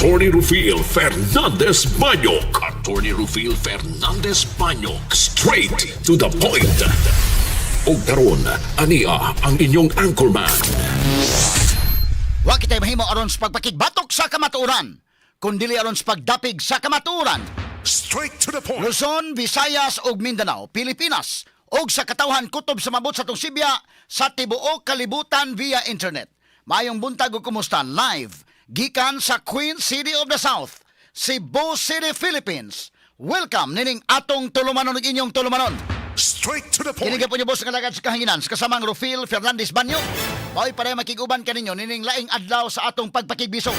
Attorney Rufil Fernandez Banyok. Attorney Rufil Fernandez Banyok. Straight to the point. Ug karon, ania ang inyong anchorman. Wa kitay mahimo aron sa pagpakigbatok sa kamatuoran, kundili aron sa pagdapig sa kamatuoran. Straight to the point. Luzon, Visayas ug Mindanao, Pilipinas ug sa katawhan kutob sa mabot sa atong sibya sa tibuok kalibutan via internet. Maayong buntag ug kumusta, live gikan sa Queen City of the South, Cebu City, Philippines. Welcome nining atong tulumanon ug inyong tulumanon. Straight to the Kini po niyo boss nga alagad sa kahanginan sa kasamang Rufil Fernandez Banyo. Mao'y pareha makiguban kaninyo nining laing adlaw sa atong pagpakigbisog.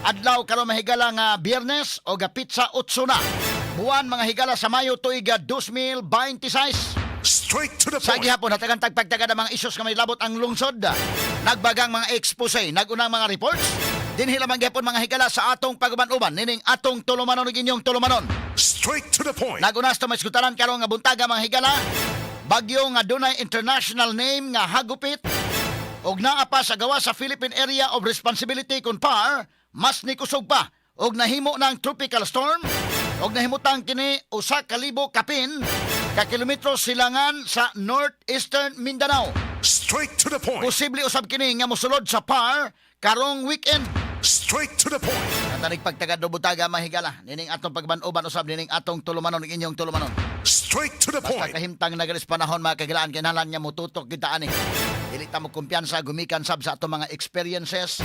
Adlaw karon, mahigala, nga Biyernes o ga petsa 8 na buwan, mga higala, sa Mayo, tuig 2026. Straight to the Sa gihapon hatagan tagpagtaga ng mga isyos nga may labot ang lungsod. Nagbagang mga expose, nagunang mga reports. Dinhi lamang gihapon, mga higala, sa atong paguban-uban nining atong tulumanon ug inyong tulumanon. Straight to the point. Nagunas ta maisgutaran karon nga buntaga, mga higala. Bagyo nga dunay international name nga Hagupit og naa pa sa gawas sa Philippine Area of Responsibility kon PAR, mas nikusog pa og nahimo ng tropical storm og nahimutang kini 1,000 kapin ka kilometro silangan sa northeastern Mindanao. Straight to the point. Posible usab kini nga mosulod sa PAR karong weekend. Straight to the point. Katanig pagtagad do buntaga, mga higala, nining atong pagban-uban usab nining atong tulumanon ug inyong tulumanon. Straight to the Basta point. kahimtang nagalis panahon, mga kagilaan, kinahanglan nga mututok kita ani. Dili ta mo kumpiyansa gumikan sab sa atong mga experiences.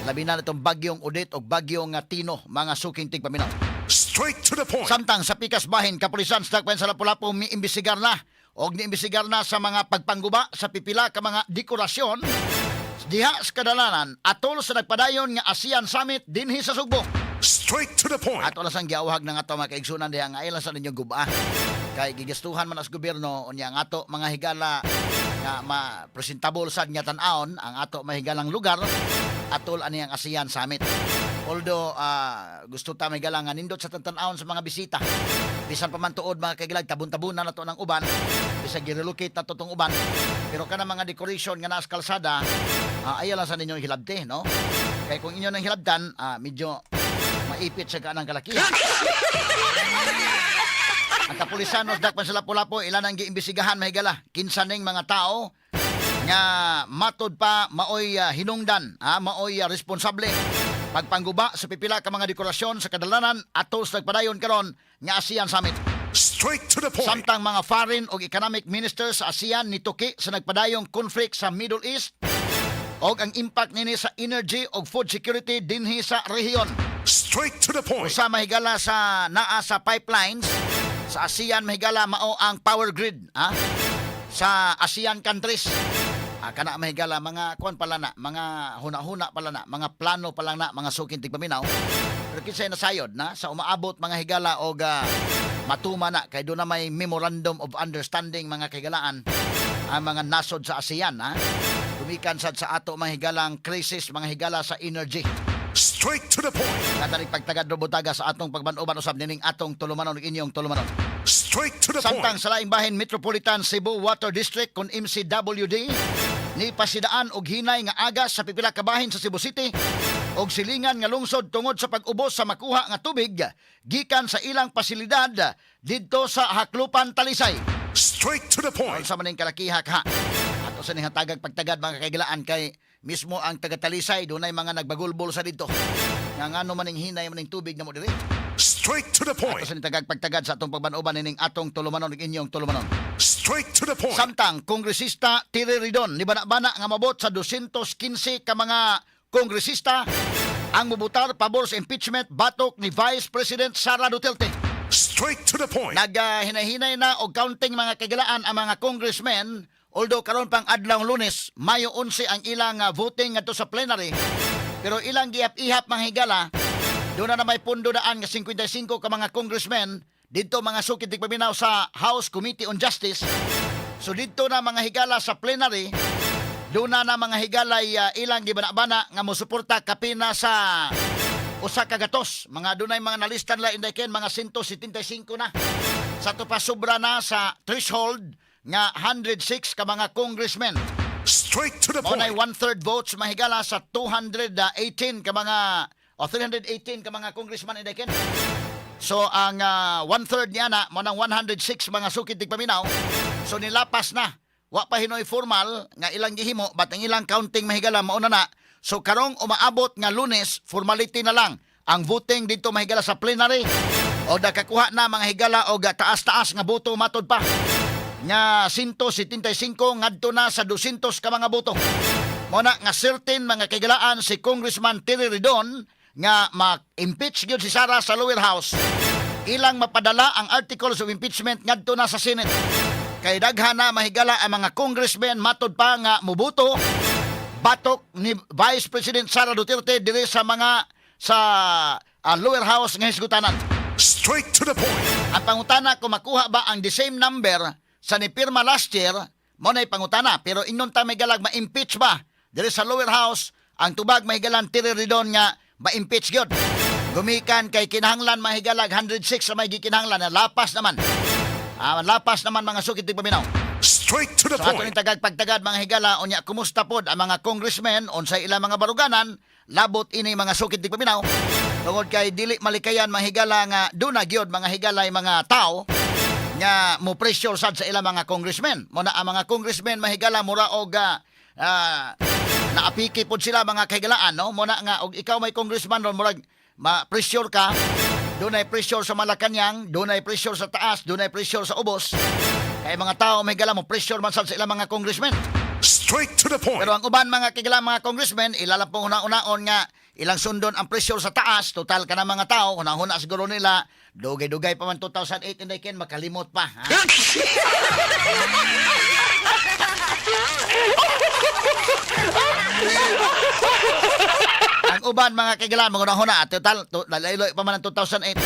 Labi na itong bagyong Odette o bagyong Tino, mga suking tigpaminaw. Straight to the point. Samtang sa pikas bahin, kapulisan sa Dakbayan sa Lapu-Lapu miimbestigar na og niimbestigar na sa mga pagpangguba sa pipila ka mga dekorasyon diha sa kadalanan atol sa nagpadayon nga ASEAN Summit dinhi sa Sugbo. Straight to the point. Ato lang sang giawhag ng ato mga kaigsunan diha nga ila sa ninyong guba. Kay gigastuhan man as gobyerno, unya ang ato mga higala nga ma-presentable sad nga tan-awon ang ato mahigalang lugar atol ani ang ASEAN Summit. Although gusto ta mahigala nga nindot sa tan-awon sa mga bisita. Bisan pa man tuod, mga kagilag, tabon-tabunan na to ng uban, bisag gi-relocate na to tong uban. Pero kana mga decoration nga naas kalsada, ayaw lang sa ninyong hilabte, no? Kay kung inyo nang hilabtan, medyo maipit sa kanang kalakihan. Ang kapulisan nos dakpan sa Lapu-Lapu ilan ang giimbestigahan, mahigala, kinsa ning mga tao nga matod pa maoy hinungdan, maoy responsable pagpangguba sa pipila ka mga dekorasyon sa kadalanan atol sa nagpadayon karon nga ASEAN Summit. Straight to the point. Samtang mga foreign o economic ministers sa ASEAN nituki sa nagpadayong conflict sa Middle East og ang impact nini sa energy og food security dinhi sa rehiyon. Straight to the point. Usa, mahigala, sa naa sa pipelines sa ASEAN, mahigala, mao ang power grid, sa ASEAN countries. Kana, mahigala, mga kuan pala na, mga huna-huna pala na, mga plano pa lang na, mga suking tigpaminaw. Pero kinsay nasayod na sa umaabot, mga higala, og matuma na kay doon na may memorandum of understanding, mga kahigalaan, ang mga nasod sa ASEAN, ha, gumikan sad sa ato mga higalang crisis, mga higala, sa energy. Straight to the point. Katanig pagtagad butaga sa atong pagban-uban usab nining atong tulumanon ug inyong tulumanon. Straight to the Samtang point. sa laing bahin, Metropolitan Cebu Water District kon MCWD ni pasidaan og hinay nga agas sa pipila ka bahin sa Cebu City og silingan nga lungsod tungod sa pag-ubos sa makuha nga tubig gikan sa ilang pasilidad didto sa Haklupan, Talisay. Straight to the point. Unsa man ning kalakiha ka? Ato sa ning hatagag pagtagad, mga kaigilaan, kay mismo ang taga-Talisay dunay mga nagbagulbol sa didto. Nga ngano man ning hinay man ning tubig na mo diri. Straight to the Ato point. sa ning tagag pagtagad sa atong pagban-uban nining atong tulumanon ug inyong tulumanon. Straight to the point. Samtang kongresista Terry Ridon ni bana-bana nga mabot sa 215 ka mga kongresista ang mubutar pabor sa impeachment batok ni Vice President Sara Duterte. Straight to the point. Nagahinahinay na og counting, mga kagilaan, ang mga congressmen, although karon pang adlaw Lunes, Mayo 11, ang ilang voting ngadto sa plenary, pero ilang giap-ihap, mga higala, doon na may pundo daan nga 55 ka mga congressmen didto, mga sukid tigpaminaw, sa House Committee on Justice. So didto na, mga higala, sa plenary, doon na na, mga higala, ilang gibana-bana nga mosuporta kapina sa 100. Mga dunay mga nalistan la indayken mga 175 na. Sa to pa sobra na sa threshold nga 106 ka mga congressmen. Straight to the Mao nay point. one-third votes, mahigala, sa 218 ka mga o 318 ka mga congressman, Inday Ken. So ang one-third niya na, mao nang 106, mga sukid tigpaminaw. So nilapas na. Wa pa hinoy formal nga ilang gihimo, but ang ilang counting, mahigala, mauna na. So karong umaabot nga Lunes, formality na lang ang voting dito, mahigala, sa plenary. O nakakuha na, mga higala, og taas-taas nga boto, matod pa nga 175 ngadto na sa 200 ka mga boto. Mao na nga certain, mga kahigalaan, si Congressman Terry Ridon nga ma-impeach gyud si Sara sa lower house. Ilang mapadala ang articles of impeachment ngadto na sa Senate. Kay daghan na, mahigala, ang mga congressmen, matod pa, nga muboto batok ni Vice President Sara Duterte diri sa mga sa lower house nga hisgutanan. Straight to the point. Ang pangutana kung makuha ba ang the same number sa nipirma last year, mao na'y pangutana. Pero ingon ta, may galag, ma-impeach ba diri sa lower house ang tubag, mahigalan, Terry Ridon nga ma-impeach gyud? Gumikan kay kinahanglan, mahigalag, 106 sa may gikinahanglan na lapas naman. Lapas naman, mga sukit paminaw. Straight to the So ato ning tagag pagtagad, mga higala, unya kumusta pod ang mga congressmen, unsay ilang mga baruganan labot ini, mga sukit paminaw, tungod kay dili malikayan, mga higala, nga duna gyud, mga higalay, mga tao nga mo pressure sad sa ilang mga congressmen. Mao na ang mga congressmen, mahigala, mura og naapiki pod sila, mga kahigalaan, no? Mao na nga og ikaw may congressman ron, murag ma-pressure ka. Dunay pressure sa Malacanang, dunay pressure sa taas, dunay pressure sa ubos. Kay mga tao, may gala, mo pressure man sad sa ilang mga congressmen. Straight to the point. Pero ang uban, mga kigala, mga congressmen, ilalang pong una-unaon nga ilang sundon ang pressure sa taas, total ka na mga tao, una-una siguro nila, dugay-dugay pa man 2008, hindi ken makalimot pa. Ha? Ang uban, mga kigala, mga una-una, total, lalayloy pa man ang 2008.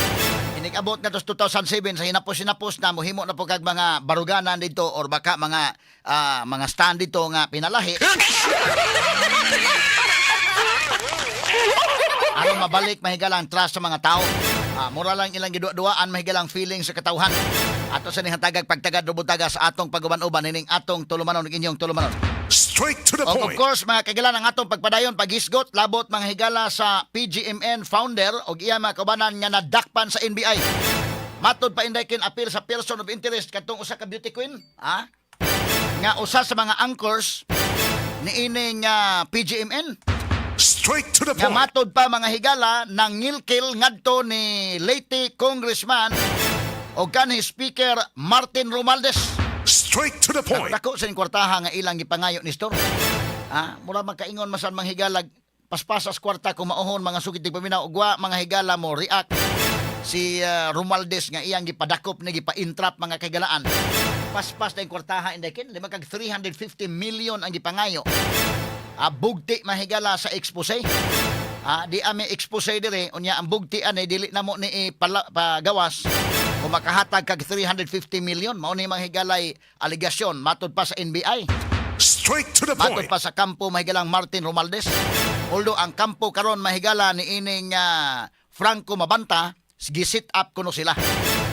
Inikabot na to sa 2007 sa hinapos-hinapos na muhimo na po kag mga baruganan dito or baka mga stand dito nga pinalahi aron mabalik, mahigala, ang trust sa mga tao. Mura lang ilang giduwa-duwaan, mahigalang feeling sa katawhan. Ato sa hatagag pagtagad rubutaga sa atong paguban-uban ining atong tulumanon ug inyong tulumanon. Straight to the Og of point. course, mga kaigalan, ang atong pagpadayon paghisgot labot, mga higala, sa PGMN founder og iya mga kaubanan nga nadakpan sa NBI. Matod pa, Inday Ken, appeal sa person of interest kadtong usa ka beauty queen, ha? Nga usa sa mga anchors niining PGMN. Straight to the Nga point. matod pa, mga higala, nangilkil ngadto ni Leyte Congressman o kanhi Speaker Martin Romualdez. Straight to the point. Dako sa kwartaha nga ilang gipangayo ni Store. Mura makaingon masan manghigalag paspasas kwarta kung maohon, mga sukit paminaw, ug wa, mga higala, mo react si Romualdez nga iyang gipadakop ni gipa-entrap, mga kahigalaan. Paspas na yung kwartaha, Inday Ken, lima kag 350 million ang gipangayo. Bugti, mahigala, sa expose. Di ami expose dire, unya ang bugti ani dili namo ni ipala, pagawas kung makahatag kag 350 million. Mao ni, mga higalay, aligasyon matod pa sa NBI. Straight to the Matod point. pa sa kampo, mahigalang Martin Romualdez. Although ang kampo karon, mahigala, ni ining Franco Mabanta, gi-sit up kuno sila.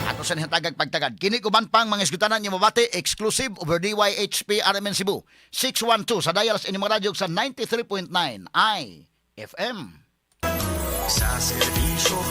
Ato sa nihantagag pagtagad. Kini uban pang mga isgutanan niyo mabati exclusive over DYHP RMN Cebu 612 sa dial sa inyong mga radyo sa 93.9 IFM. Sa serbisyo.